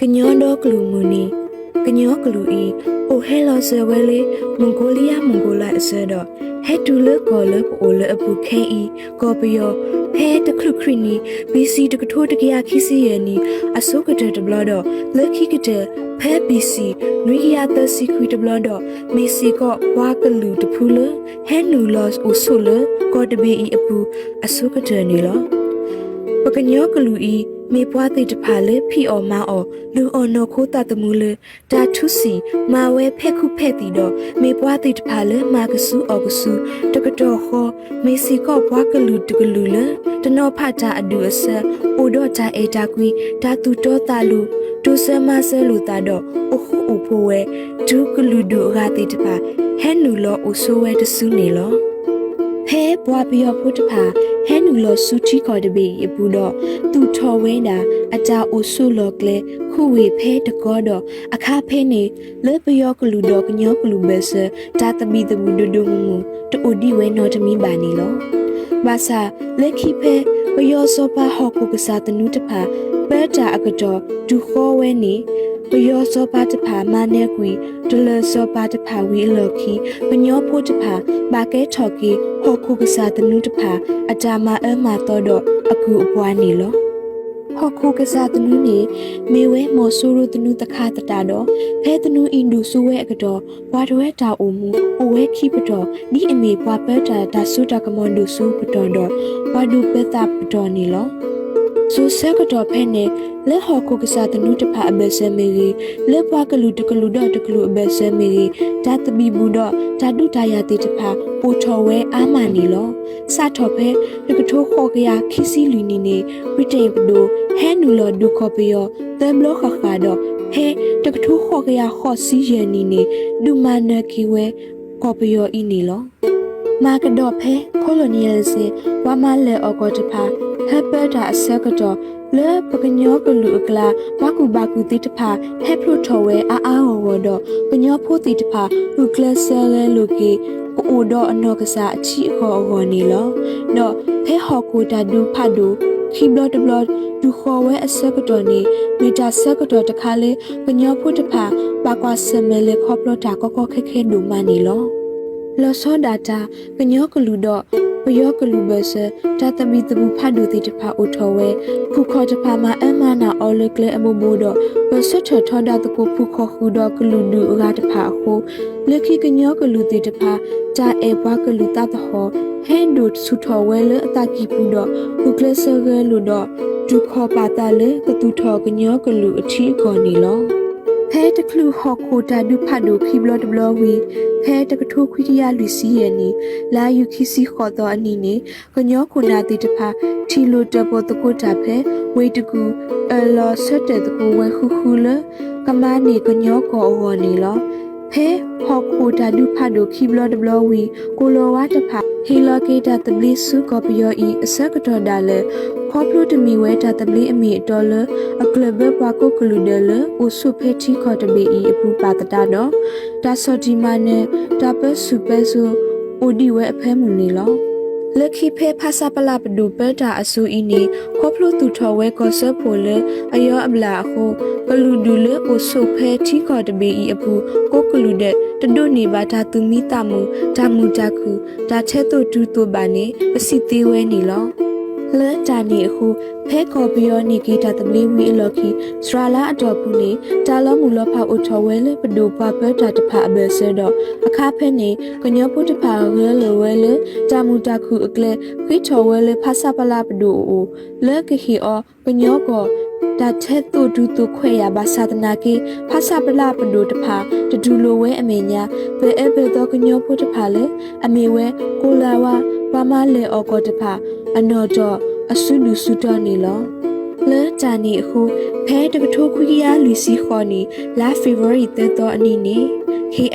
ကညီဒီကလုာ်မုၢ်နံၤ, ကညီကလုာ်အံၤ အိၣ်ဟဲလီၤစၢၤဝဲလၢ Mongolia Mongoloid အဆၢဒီး ဟဲတုၤလၢကီၢ်လၢပအိၣ်လၢအပူၤခဲအံၤ ကီၢ်ပယီၤ, ဖဲတချုးခရံာ်နံၣ် B C တကထိတကယၤခံဆံယဲၢ်နံၣ် အဆိကတၢၢ်တဘျီဒီး လၢခံကတၢၢ် ဖဲ B C နွံကယၤသၢဆံခွံတဘျီဒီး မ့ၢ်စ့ၢ်ကီးပှၤကလုာ်တဖုလၢ ဟဲနုာ်လီၤအိၣ်ဆိးလၢ ကီၢ်တဘ့ၣ်အံၤအပူၤ အဆိကတၢၢ်န့ၣ်လီၤ. ပကညီကလုာ်အံၤ မ့ၢ်ပှၤသ့ၣ်တဖၣ်လၢ ဖံးအီၣ်မၤအီၣ် လုၢ်အီၣ်နီၢ်ခိသးသမူလၢ တၢ်ထူစံၣ် မၤဝဲဖဲခူဖဲသံၣ်ဒီး မ့ၢ်ပှၤသ့ၣ်တဖၣ်လၢ မၤကဆူအီၣ်ကဆူ တကတီၢ်ဃီ, မ့ၢ်စ့ၢ်ကီးပှၤကလုာ်တကလုာ်လၢ တနီၤဖးတၢ်အဒူၣ်အဆၢ, အိၣ်ဒီးတၢ်အဲၣ်တၢ်ကွံ, တၢ်သူၣ်တီသးလိၤ, တိစၢၤမၤစၢၤလိာ်သးဒီး အိၣ်ဃူအိၣ်ဖိးဝဲ တုၤကလုာ်ဒူၣ်အဂၤသ့ၣ်တဖၣ် ဟဲနုာ်လီၤအိၣ်ဆိးဝဲတစုန့ၣ်လီၤ. ဖဲပှၤပယီၤဖိတဖၣ် ဟဲနုာ်လီၤဆူထံကီၢ်တဘ့ၣ်အံၤအပူၤဒီး သူၣ်ထီၣ်ဝဲဒၣ် အတၢ်အိၣ်ဆိးလီၢ်ကျဲ ခူဝ့ၢ်ဖဲတကီဒီး အခါဖဲန့ၣ် လၢပယီၤကလုာ်ဒီးကညီကလုာ်ဘၢၣ်စၢၤ တၢ်သဘံၣ်သဘုၣ်ဒိၣ်ဒိၣ်မုၢ်မုၢ် တအိၣ်ဒံးဝဲနီတမံၤဘၣ်န့ၣ်လီၤ. ဘၣ်ဆၣ် လၢခံဖဲ ပယီၤစီၤပၤဟီၣ်ခိၣ်ကစၢ်သနူတဖၣ် ပၢတၢ်အကတီၢ် တုၤဃီဝဲန့ၣ် ပယီၤစီၤပၤတဖၣ် မၤနၢၤကွံာ် တလၢၤစီၤပၤတဖၣ်ဝံၤအလီၢ်ခံ ကညီဖိတဖၣ် ဘၣ်ကဲထီၣ်က့ၤ ဟီၣ်ခိၣ်ကစၢ်သနူတဖၣ် အတၢ်မၤအၢမၤသီဒီး အကုၢ်အပှၤန့ၣ်လီၤ. ဟီၣ်ခိၣ်ကစၢ်သနူန့ၣ် မ့ၢ်ဝဲမီၤစိရိၤသနူသခါသတးဒီး ဖဲသနူအံၤဒိၣ်စိဝဲအကတီၢ် ပှၤတဝၢတၢ်အိၣ်မူ အိၣ်ဝဲခံပတီၢ် ဒ်အမ့ၢ်ပှၤပၢတၢ်တၢ်စိတၢ်ကမီၤဒိၣ်စိပတီၢ်ဒီး ပှၤဒိၣ်ပၢသးပတီၢ်န့ၣ်လီၤ. စိၤဆၢကတီၢ်ဖဲန့ၣ် လၢဟီၣ်ခိၣ်ကစၢ်သနူတဖၣ်အဘၢၣ်စၢၤမ့ၢ်ဂ့ၤ, လၢပှၤကလုာ်တကလုာ်ဒီးတကလုာ်အဘၢၣ်စၢၤမ့ၢ်ဂ့ၤ, တၢ်သဘံၣ်ဘုၣ်ဒီးတၢ်ဒုးတၢ်ယၤသ့ၣ်တဖၣ် အိၣ်ထီၣ်ဝဲအါမးန့ၣ်လီၤ. စးထီၣ်ဖဲ တကထိဃိးကယၤခံဆံလွံၢ်နံၣ်န့ၣ် ဘြံၤတိၣ်ပဒိၣ် ဟဲနုာ်လီၤဒုးကီၢ်ပယီၤ သၢဘျီဃၣ်ဃၣ်ဒီး ဖဲတကထိဃိးကယၤဃိးဆံယဲၢ်နံၣ်န့ၣ် ဒုးမၤနၢၤက့ၤဝဲ ကီၢ်ပယီၤအံၤန့ၣ်လီၤ. မၤကဒီးဖဲ colonialism ပှၤမၤလဲၢ်အီၣ်ကီၢ်တဖၣ် ဟဲပၢတၢ်အဆၢကတီၢ် လၢပကညီကလုာ်အကျါ ပှၤကူၣ်ဘၣ်ကူၣ်သ့တဖၣ် ဟဲဖျိးထီၣ်ဝဲအါအါဂီၢ်ဂီၢ်ဒီး ကညီဖိသ့ၣ်တဖၣ် ဂုာ်ကျဲးစၢးဂဲၤလိာ်က့ၤ ကအိၣ်ဒီးအနီၢ်ကစၢ်အထံအကီၢ်အဂီၢ်န့ၣ်လီၤ. ဒီးဖဲဟီၣ်ခိၣ်တၢ်ဒုးဖးဒိၣ် ခံဘျီတဘျီ တုၤဃီၤဝဲအဆၢကတီၢ်န့ၣ် မ့ၢ်တၢ်ဆၢကတီၢ်တခါလၢ ကညီဖိတဖၣ် ဘၣ်ကွၢ်ဆၢၣ်မဲာ်လဲၤခီဖျိတၢ်ကီကီခဲခဲဒိၣ်မးန့ၣ်လီၤ. လီၤဆီဒၣ်တၢ် ကညီကလုာ်ဒီး ပယီၤကလုာ်ဘၢၣ်စၢၤ တၢ်သဘံၣ်သဘုၣ်ဖးဒိၣ်သ့ၣ်တဖၣ်အိၣ်ထီၣ်ဝဲ, ဖုၣ်ခီၣ်တဖၣ်မၤအၢမၤနးအီၤလၢကျဲအဘိဘိဒီး ပၢၢ်ဆၢထၢၣ်ထီဒါသကိးဖုၣ်ခီၣ်ဃုာ်ဒီးကလုာ်ဒူၣ်အဂၤတဖၣ်အဃိ, လၢခံကညီကလုာ်သ့ၣ်တဖၣ် တၢ်အဲၣ်ပှၤကလုာ်သးသဟီၣ် ဟဲဒိၣ်ဆူၣ်ထီၣ်ဝဲလၢအသးကံၢ်ပူၤဒီး ဂုာ်ကျဲးစၢးဂဲၤလိာ်ဒီး တူၢ်ခီၣ်ပာ်သးလၢကသူၣ်ထီၣ်ကညီကလုာ်အထံအကီၢ်န့ၣ်လီၤ. ဖဲတချုးဟီၣ်ခိၣ်တၢ်ဒုးဖးဒိၣ်ခံဘျီတဘျီဝံၤ, ဖဲတကထိခွံကယၤလွံၢ်ဆံယဲၢ်နံၣ် လါယူၤခံဆံဃိးသီအနံၤန့ၣ် ကညီခိၣ်နၢ်သ့ၣ်တဖၣ် ထံၣ်လိာ်တၢၣ်ပီၣ်သကိးတၢ်ဖဲ ဝ့ၢ်တကူၣ် အၢၣ်လီၤဆၢတဲာ်သကိးဝဲဃုဃုလၢ ကမၤန့ၢ်ကညီကီၢ်အဂီၢ်န့ၣ်လီၤ. ဖဲဟီၣ်ခိၣ်တၢ်ဒုးဖးဒိၣ်ခံဘျီတဘျီဝံၤ ကိၣ်လီၤဝါတဖၣ် ဟ့ၣ်လီၤက့ၤတၢ်သဘျ့ဆူကီၢ်ပယီၤအံၤအဆၢကတီၢ်ဒၣ်လဲာ် ခီဖျိတမ့ၢ်ဝဲတၢ်သဘျ့အမ့ၢ်အတီလၢ အကျၢၢ်ဘၢပှၤကိးကလုာ်ဒၢးလၢအိၣ်ဆိးဖဲထံကီၢ်တဘ့ၣ်အံၤအပူၤပာ်သတးဒီး တၢ်ဆီၣ်တံၢ်မၤနၢၤ တၢ်ပၢဆူၣ်ပၢစိး အိၣ်ဒံးဝဲအဖၢမုၢ်န့ၣ်လီၤ. လၢခံဖဲ ဖဆပလ ပဒိၣ်ပၢတၢ်အစိၤအံၤန့ၣ် ခီဖျိသူၣ်ထီၣ်ဝဲကီၢ်စၢဖှိၣ်လၢအယီအဘျၣ်အဃိ ကလုာ်ဒူၣ်လၢအိၣ်ဆိးဖဲထံကီၢ်တဘ့ၣ်အံၤအပူၤ ကိးကလုာ်ဒၢး တဒိးန့ၢ်ဘၣ်တၢ်သူၣ်မံသးမုာ်, တၢ်မုာ်တၢ်ခုၣ်, တၢ်ထဲသိးတုၤသိးဘၣ်န့ၣ် ပစံးသ့ဝဲန့ၣ်လီၤ. လၢတၢ်န့ၣ်အဃိ ဖဲကီၢ်ပယီၤန့ၢ်က့ၤတၢ်သဘျ့ဝံၤအလီၢ်ခံ သရၣ်လါအတီၢ်ပူၤန့ၣ် တၢ်လီၤမုၢ်လီၤဖးအိၣ်ထီၣ်ဝဲလၢပဒိၣ်ပှၤပၢတၢ်တဖၣ်အဘၢၣ်စၢၤဒီး အခါဖဲန့ၣ် ကညီဖိတဖၣ်ဂဲၤလိာ်ဝဲလၢ တၢ်မုာ်တၢ်ခုၣ်အကျဲ ဃ့ထီၣ်ဝဲလၢ ဖဆပလ ပဒိၣ်အအိၣ် လၢကဟ့ၣ်အီၤ ကညီကီၢ် တၢ်ထဲသိးတုၤသိးခွဲးယာ်ဘၣ်ဆၣ်သနာ်က့ ဖဆပလ ပဒိၣ်တဖၣ် တတူၢ်လိာ်ဝဲအမဲာ်ညါ ပၢၢ်အၢပၢၢ်သီကညီဖိတဖၣ်လၢ အမ့ၢ်ဝဲ ကိၣ်လၤဝါ ပှၤမၤလဲၢ်အီၣ်ကီၢ်တဖၣ် အနီၢ်တီၢ်အစုဒုၣ်စုတီၤန့ၣ်လီၤ. လၢတၢ်န့ၣ်အဃိ ဖဲတကထိခွံကယၤလွံၢ်ဆံဃိးနံၣ် လါဖ့ၤဘြူၤအါရံၤသၢသီအနံၤန့ၣ်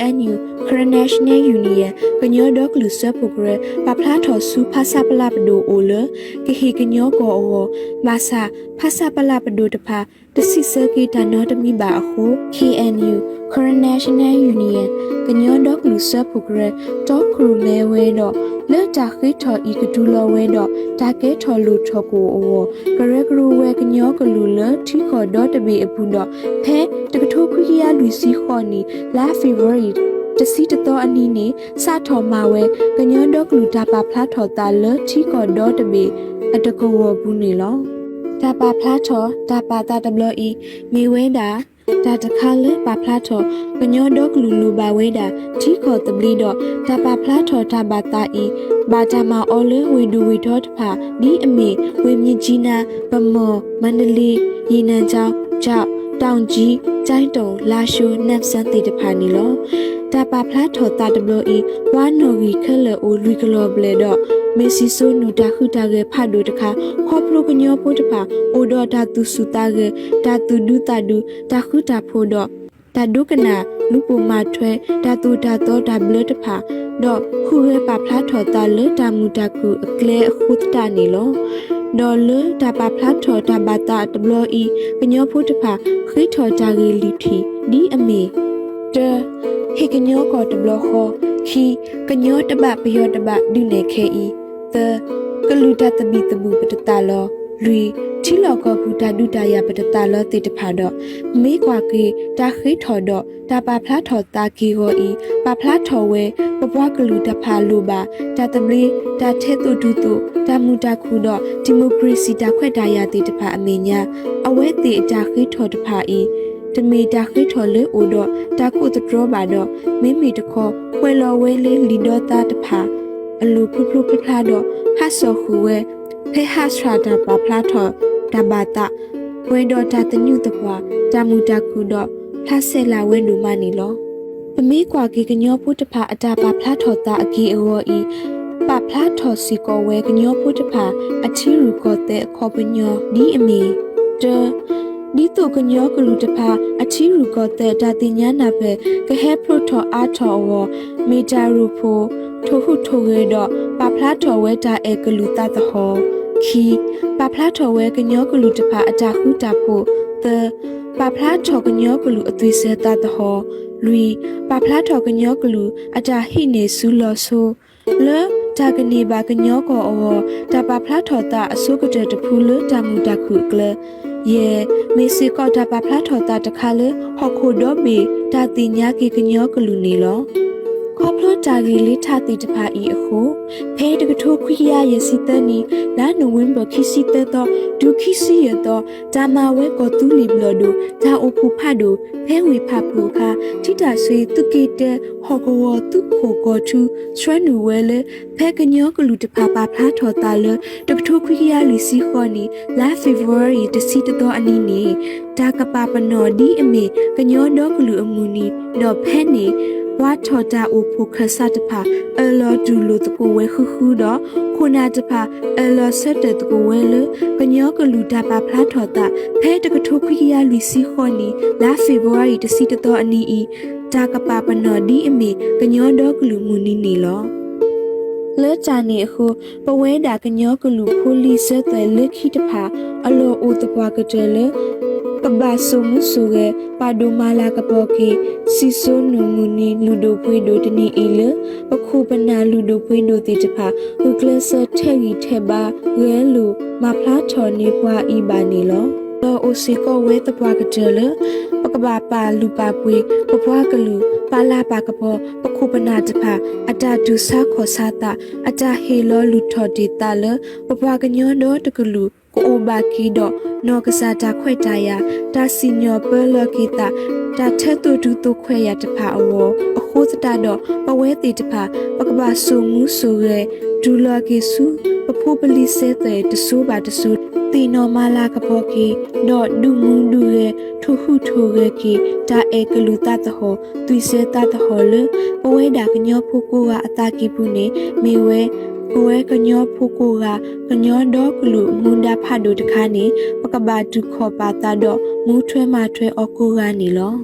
Karen National Union ကညီဒီကလုာ်စၢဖှိၣ်ကရၢ ပာ်ဖျါထီၣ်ဆူဖဆပလပဒိၣ်အိၣ်လၢ ကဟ့ၣ်ကညီကီၢ်အဂီၢ်, ဘၣ်ဆၣ် ဖဆပလပဒိၣ်တဖၣ် တစံးဆၢက့ၤတၢ်နီတမံၤဘၣ်အဃိ Karen National Union ကညီဒီကလုာ်စၢဖှိၣ်ကရၢ တီခိၣ်ရိၣ်မဲဝဲဒီး လၢတၢ်ဃ့ထီၣ်အံၤကတူၢ်လိာ်ဝဲဒီး တၢ်ကဲထီၣ်လိၣ်ထီၣ်ကအိၣ်အဂီၢ် ကရၢကရိဝဲကညီကလုာ်လၢထံကီၢ်ဒီတဘ့ၣ်အပူၤဒီး ဖဲတကထိခွံကယၤလွံၢ်ဆံဃိးနံၣ် လါဖ့ၤဘြူၤအါရံၤ တဆံတသီအနံၤန့ၣ် စးထီၣ်မၤဝဲ ကညီဒီကလုာ်တၢ်ပာ်ဖျါထီၣ်သးလၢထံကီၢ်ဒီတဘ့ၣ်အတကဝီၤပူၤန့ၣ်လီၤ. တၢ်ပာ်ဖျါထီၣ်တၢ်ပာ်သးတဘျီအံၤ မ့ၢ်ဝဲဒၣ် တၢ်တခါလၢပာ်ဖျါထီၣ် ကညီဒီကလုာ်လိၣ်ဘၣ်ဝဲဒၣ် ထံကီၢ်သဘျ့ဒီး တၢ်ပာ်ဖျါထီၣ်တၢ်ဘၣ်သးအံၤ ဘၣ်တၢ်မၤအီၤလၢဝ့ၢ်ဒိၣ်ဝ့ၢ်ထီတဖၣ် ဒ်အမ့ၢ် ဝ့ၢ်မြစ်ကြီးနား, ဗန်းမော်, မန္တလေး, ရေနံကျောင်း, ကျောက်, တောင်ကြီး, ကျိုင်းတုံ, လားရှိုး, နမ့ၣ်ဆန် သ့ၣ်တဖၣ်န့ၣ်လီၤ. တၢ်ပာ်ဖျါထီၣ်သးတဘျီအံၤ ပှၤနီၣ်ဂံၢ်ခဲလၢာ်အိၣ်လွံၢ်ကလီၢ်ဘျဲၣ်ဒီး မ့ၢ်စံၣ်စိၤနုာ်တၢ်ဃုတၢ်ဂဲၤဖးဒိၣ်တခါ ခီဖျိကညီဖိတဖၣ် အိၣ်ဒီးတၢ်သူၣ်ဆူၣ်သးဂဲၤ, တၢ်သူၣ်ဒူသးဒူ, တၢ်ဃူတၢ်ဖိးဒီး တၢ်ဒိကနၣ်လူၤပိာ်မၤထွဲ တၢ်သိၣ်တၢ်သီတၢ်ဘျၢတဖၣ် ဒီးဃုဂဲၤပာ်ဖျါထီၣ်သးလၢတၢ်မုာ်တၢ်ခုၣ်အကျဲအဃိသတးန့ၣ်လီၤ. ဒီးလၢတၢ်ပာ်ဖျါထီၣ်တၢ်ဘၣ်သးတဘျီအံၤ ကညီဖိတဖၣ် ဃ့ထီၣ်တၢ်ဂ့ၢ်လွံၢ်ထံၣ် ဒ်အမ့ၢ် တၢ, ဟ့ၣ်ကညီကီၢ်တဘျီဃီ, ခံ, ကညီတဘၣ်ပယီၤတဘၣ်ဒုးနဲၣ်ခဲအံၤ, သၢ, ကလုာ်တၢ်သဘံၣ်သဘုၣ်ပတသးလီၤ, လွံၢ်, ထံလီၢ်ကီၢ်ပူၤတၢ်ဒုးတၢ်ယၤပတသးလီသ့ၣ်တဖၣ်ဒီး မ့ၢ်ကွၢ်က့ၤတၢ်ဃ့ထီၣ်ဒီးတၢ်ပာ်ဖျါထီၣ်သးက့ၢ်ဂီၤအံၤ ပာ်ဖျါထီၣ်ဝဲ ပပှၤကလုာ်တဖၣ်လိၣ်ဘၣ် တၢ်သဘျ့ တၢ်ထဲသိးတုၤသိး တၢ်မုာ်တၢ်ခုၣ်ဒီး ဒံၣ်မိၣ်ကရ့ၣ်စံၣ်တၢ်ခွဲးတၢ်ယာ်သ့ၣ်တဖၣ်အမဲာ်ညါ အဝဲသ့ၣ်အတၢ်ဃ့ထီၣ်တဖၣ်အံၤ တမ့ၢ်တၢ်ဃ့ထီၣ်လၢအိၣ်ဒီးတၢ်ကိးသတြီဘၣ်ဒီး မ့မ့ၢ်တခီ ကွဲးလီၤဝဲလၢလံာ်ဒီသါတဖၣ် အလိၤဖျိဖျိဖျါဖျါဒီး ဟးစိာ်ဃုာ်ဝဲ ဖဲဟးဆှၣ်တၢ်ပာ်ဖျါထီၣ်တၢ်ဘၣ်သး ပှဲၤဒီးတၢ်သညူးသပှၢ် တၢ်မုာ်တၢ်ခုၣ်ဒီး ဖျါဆဲးလၢ်ဝဲဒိၣ်မးန့ၣ်လီၤ. ပမ့ၢ်ကွၢ်က့ၤကညီဖိတဖၣ်အတၢ်ပာ်ဖျါထီၣ်သးအက့ၢ်အဂီၤအံၤ ပာ်ဖျါထီၣ်စ့ၢ်ကီးဝဲကညီဖိတဖၣ် အထံရူၢ်ကီၢ်သဲးအခီပညီ ဒ်အမ့ၢ် တၢ, ဒ်သိးကညီကလုာ်တဖၣ် အထံရူၢ်ကီၢ်သဲးတၢ်သ့ၣ်ညါနၢ်ပၢၢ် ကဟဲဖျိးထီၣ်အါထီၣ်အဂီၢ် မ့ၢ်တၢ်ရိၣ်ဖှိၣ် ထိၣ်ဟူးထိၣ်ဂဲၤဒီး ပာ်ဖျါထီၣ်ဝဲတၢ်အဲၣ်ကလုာ်သးသဟီၣ်, ခံ, ပာ်ဖျါထီၣ်ဝဲကညီကလုာ်တဖၣ်အတၢ်ဃူတၢ်ဖိး, သၢ, ပာ်ဖျါထီၣ်ကညီကလုာ်အသွံၣ်စၢၤသးသဟီၣ်, လွံၢ်, ပာ်ဖျါထီၣ်ကညီကလုာ်အတၢ်ဟံးန့ၢ်ဆူလီၤဆိ လၢတၢ်ကန့ၢ်ဘၣ်ကညီကီၢ်အဂီၢ် တၢ်ပာ်ဖျါထီၣ်သးအဆိကတၢၢ်တဖုလၢတၢ်မုာ်တၢ်ခုၣ်အကျဲ, ယဲၢ်, မ့ၢ်စ့ၢ်ကီးတၢ်ပာ်ဖျါထီၣ်သးတခါလၢ ဟီၣ်ခိၣ်ဒီဘ့ၣ်တၢ်သ့ၣ်ညါက့ၤကညီကလုာ်န့ၣ်လီၤ. ခီဖျိတၢ်ဂ့ၢ်လၢထးသ့ၣ်တဖၣ်အံၤအဃိ, ဖဲတကထိခွံကယၤယဲၢ်ဆံသၢနံၣ် လါနိၣ်ဝ့ဘၢၣ်ခံဆံသၢသီ တုၤခံဆံယဲၢ်သီ တၢ်မၤဝဲကီၢ်သူလ့ၤဘျီၣ်ဒိၣ် တၢ်အိၣ်ဖှိၣ်ဖးဒိၣ် ဖဲဝ့ၢ်ဖၣ်ပူၣ်အခါ ထံတၢ်ဆွ့ၤသုးက့တၢ ဟီၣ်ကဝီၤသုးခိၣ်ကီၢ်ထူ ဆှၢနုာ်ဝဲလၢ ဖဲကညီကလုာ်တဖၣ်ပာ်ဖျါထီၣ်သးလၢ တကထိခွံကယၤလွံၢ်ဆံဃိးနံၣ် လါဖ့ၤဘြူၤအါရံၤ တဆံတသီအနံၤန့ၣ် တၢ်ကပာ်ပနီၣ်ဒ်အမ့ၢ် ကညီဒီကလုာ်အမုၢ်နံၤ ဒီးဖဲန့ၣ် ပှၤထီၣ်တၢ်အိၣ်ဖှိၣ်ခၢၣ်စးတဖၣ် အၢၣ်လီၤတူၢ်လိာ်သကိးဝဲဃုဃုဒီး ခိၣ်နၢ်တဖၣ် အၢၣ်လီၤဆၢထၢၣ်သကိးဝဲလၢ ကညီကလုာ်တၢ်ပာ်ဖျါထီၣ်သး ဖဲတကထိခွံကယၤလွံၢ်ဆံဃိးနံၣ် လါဖ့ၤဘြူၤအါရံၤ တဆံတသီအနံၤအံၤ တၢ်ကပာ်ပနီၣ်ဒ်အမ့ၢ် ကညီဒီကလုာ်မုၢ်နံၤန့ၣ်လီၤ. လၢတၢ်န့ၣ်အဃိ ပဝဲဒၣ်ကညီကလုာ်ဖိလံၤစၢၤသွဲၣ်လၢခံတဖၣ် အလီၢ်အိၣ်သပှၢ်ကတၢၢ်လၢ ကဘၣ်စိာ်မူစိာ်ဂဲၤ ပာ်ဒိၣ်မၤလၤကပီၤက့ၤ စံၣ်စိၤနုာ်မုၢ်နံၤလုၢ်ဒိၣ်ပှ့ၤဒိၣ်တနံၤအံၤလၢ ပခိၣ်ပနၢ်လုၢ်ဒိၣ်ပှ့ၤဒိၣ်သ့ၣ်တဖၣ် ဂုာ်ကျဲးစၢးထဲးဂံၢ်ထဲးဘါ ဂဲၤလိာ်မၤဖျါထီၣ်န့ၢ်ပှၤအံၤဘၣ်န့ၣ်လီၤ. လီၢ်အိၣ်စ့ၢ်ကီးဝဲသပှၢ်ကတၢၢ်လၢ ပကဘၣ်ပာ်လုၢ်ပာ်ပှ့ၤ ပပှၤကလုာ် ပာ်လၤပာ်ကပီၤ ပခိၣ်ပနၢ်တဖၣ် အတၢ်တူၢ်ဆါခီၣ်ဆါသး အတၢ်ဟ့ၣ်လီၤလုၢ်ထီၣ်တ့ၢ်သးလၢ ပပှၤကညီဒီတကလုာ် ကအိၣ်ဘၣ်က့ၤဒီး နီၢ်ကစၢ်တၢ်ခွဲးတၢ်ယာ် တၢ်စံၣ်ညီၣ်ပၢလီၤက့ၤသး တၢ်ထၢသိးတုၤသိးခွဲးယာ်တဖၣ်အဂီၢ် အဃိသတးဒီး ပဝဲသ့ၣ်တဖၣ် ပကဘၣ်စိာ်မူစိာ်ဂဲၤ တူၢ်လိာ်က့ၤဆူ ပဖိပလံၤစၢၤသွဲၣ်တစိၤဘၣ်တစိၤ သ့ၣ်နီၣ်မၤလၤကပီၤက့ၤ ဒီးဒုးမူဒုးဂဲၤ ထိၣ်ဟူးထိၣ်ဂဲၤက့ၤ တၢ်အဲၣ်ကလုာ်သးသဟီၣ် သွံၣ်စၢၤသးသဟီၣ်လၢ ပဝဲဒၣ်ကညီဖိကိးဂၤအသးကံၢ်ပူၤန့ၣ် မ့ၢ်ဝဲ ပဝဲကညီဖိကိးဂၤ ကညီဒီကလုာ်မူဒါဖးဒိၣ်တခါန့ၣ် ပကဘၣ်တူၢ်ခီၣ်ပာ်သးဒီး မူထွဲမၤထွဲအီၤကိးဂၤန့ၣ်လီၤ.